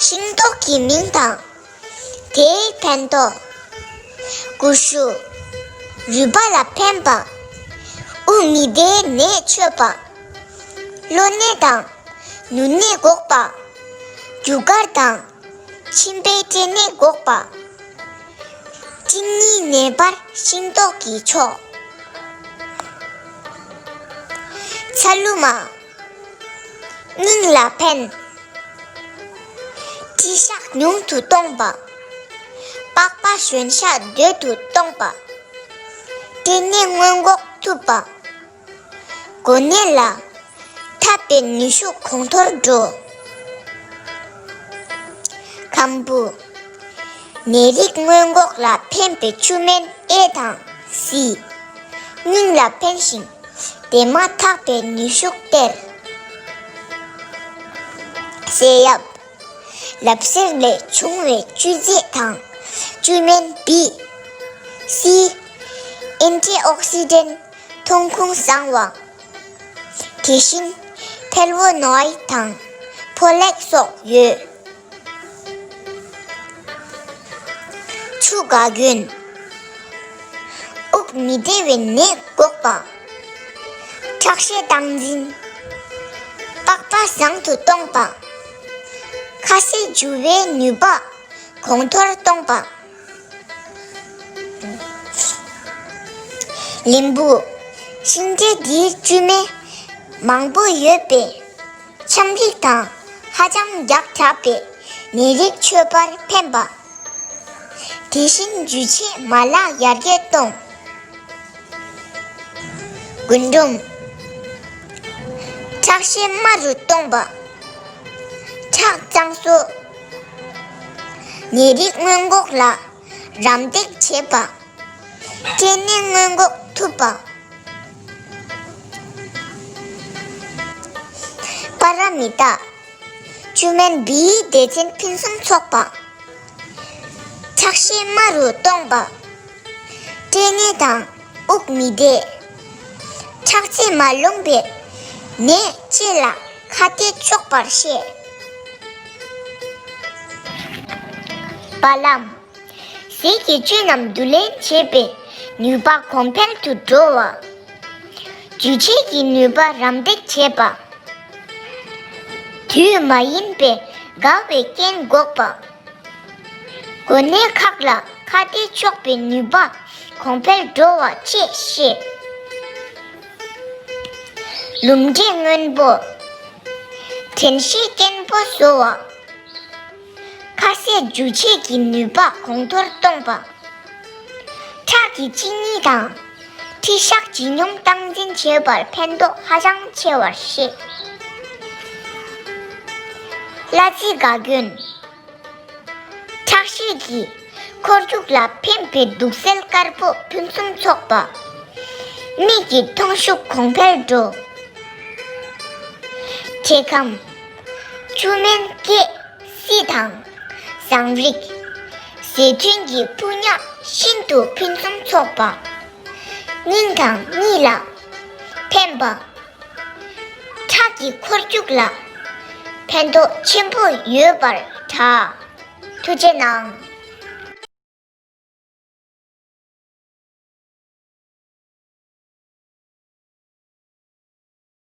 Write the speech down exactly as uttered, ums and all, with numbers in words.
ཤིང་ཏོག་གི་མིང་དང་། དེའི་ཕན་ཐོགས། ཀུ་ཤུ། རུས་པ་ལ་ཕན་པ། དབུགས་མི་བདེའི་ནད་བཅོས་པ། གློ་ནད་དང་། ནུ་ནད་འགོག་པ། རྒྱུ་སྐར་དང་། མཆིན་པའི་སྐྲན་ནད་འགོག་པ། གཅིན་སྙི་ནད་པར་ཤིང་ཏོག་གིས་ཆོག་ཚ་ལུ་མ། སྙིང་ལ་ཕན། མཁྲིས་ཤག་ཉུང་དུ་གཏོང་བ། པགས་པ་གཞོན་ཤ་སྡུད་དུ་གཏོང་བ། སྐྲན་ནད་སྔོན་འགོག་ཐུབ་པ། གོ་ནད་ལ་འཐབ་པའི་ནུས་ཤུགས་གོང་མཐོར་འགྲོ། ཁམ་བུ། ནད་རིགས་སྔོན་འགོག་ལ་ཕན་པའི་བཅུད་སྨན་ཨེ་དང་སི། སྙིང་ལ་ཕན་ཞིང་དེ་མ་ཐག་པའི་ནུས་ཤུགས་སྟེར། ཟས་ཡབ། ལབ་སེར་ལས་བྱུང་བའི་བཅུད་རྫས་དང་བཅུད་སྨན་བི། སི། ཨེན་ཊི་ཨོག་སི་ཌེན་ཐོན་ཁུངས་བཟང་བ། དེ་བཞིན་ཕེ་ལོ་ནོ་ཡིཌ་དང་ཕོ་ལེག་སོགས་ཡོད། ཆུ་འགག་རྒྱུན། དབུགས་མི་བདེ་བའི་ནད་འགོག་པ། ཁྲག་ཤེད་སྟངས་འཛིན། པགས་པ་བཟང་དུ་གཏོང་བ། ཁ་ཟས་འཇུ་བའི་ནུས་པ་གོང་མཐོར་གཏོང་བ། ལིམ་བུ། ཤིང་འབྲས་འདིའི་བཅུད་སྨན་མང་པོ་ཡོད་པས། ཆམ་རིགས་དང་ཧ་ཅང་རྒྱགས་དྲགས་པའི་ནད་རིགས་བཅོས་པར་ཕན་པ། དེ་བཞིན་འཇུ་བྱེད་མ་ལག་ཡར་རྒྱས་གཏོང་། རྒུན་འབྲུམ། ཁྲག་ཤེད་དམའ་རུ་གཏོང་བ། ཁྲག་གཙང་བཟོ། ནད་རིགས་སྔོན་འགོག་ལ་རམ་འདེགས་བྱེད་པ། སྐྲན་ནད་སྔོན་འགོག་ཐུབ་པ། པ་ར་མི་ཏ། བཅུད་སྨན་བིའི་སྡེ་ཚན་ཕུན་སུམ་ཚོགས་པ། ཁྲག་ཤེད་དམའ་རུ་གཏོང་བ། སྐྲན་ནད་དང་དབུགས་མི་བདེ། ཁྲག་རྩ་མ་ལོངས་པའི་ནད་བཅས་ལ་ཁ་གཏད་གཅོག་པར་བཤད། བ་ལང་། ཟས་ཀྱི་བཅུད་རྣམས་བསྡུ་ལེན་བྱེད་པའི་ནུས་པ་གོང་འཕེལ་དུ་འགྲོ་བ། འཇུ་བྱེད་ཀྱི་ནུས་པ་རམ་འདེགས་བྱེད་པ། དུས་མ་ཡིན་པའི་འགག་པའི་རྐྱེན་འགོག་པ། གོ་ནད་ཁག་ལ་ཁ་གཏད་གཅོག་པའི་ནུས་པ་གོང་འཕེལ་འགྲོ་བ་བཅས་བཤད། ལུམ་འབྲས་སྔོན་པོ། དྲན་ཤེས་སྐྱེན་པོ་བཟོ་བ། ཁ་ཟས་འཇུ་བྱེད་ཀྱི་ནུས་པ་གོང་མཐོར་གཏོང་བ། ཁྲག་གི་གཅིན་སྙི་དང་། མཁྲིས་ཤག་ལྗིད་སྙོམས་སྟངས་འཛིན་བྱེད་པར་ཕན་ཐོགས་ཧ་ཅང་ཆེ་བར་བཤད། གླ་རྩི་འགག་རྒྱུན། ཁྲག་ཤེད་ཀྱི་འཁོར་རྒྱུག་ལ་ཕན་པའི་དུག་སེལ་དཀར་པོ་ཕུན་སུམ་ཚོགས་པ། མིག་གི་མཐོང་ཤུགས་གོང་འཕེལ་འགྲོ། ཐེ་ཁམ། བཅུད་སྨན་ཀེ་སི་དང་། ཟངས་རིགས། ཟས་ཐུན་གྱི་ཕུ་ཉག་ཤིན་ཏུ་ཕུན་སུམ་ཚོགས་པ། སྙིང་དང་གཉིད་ལ་ཕན་པ། ཁྲག་གི་འཁོར་རྒྱུག་ལ་ཕན་ཐོགས་ཆེན་པོ་ཡོད་པར་གྲགས། ཐུགས་རྗེ་གནང་།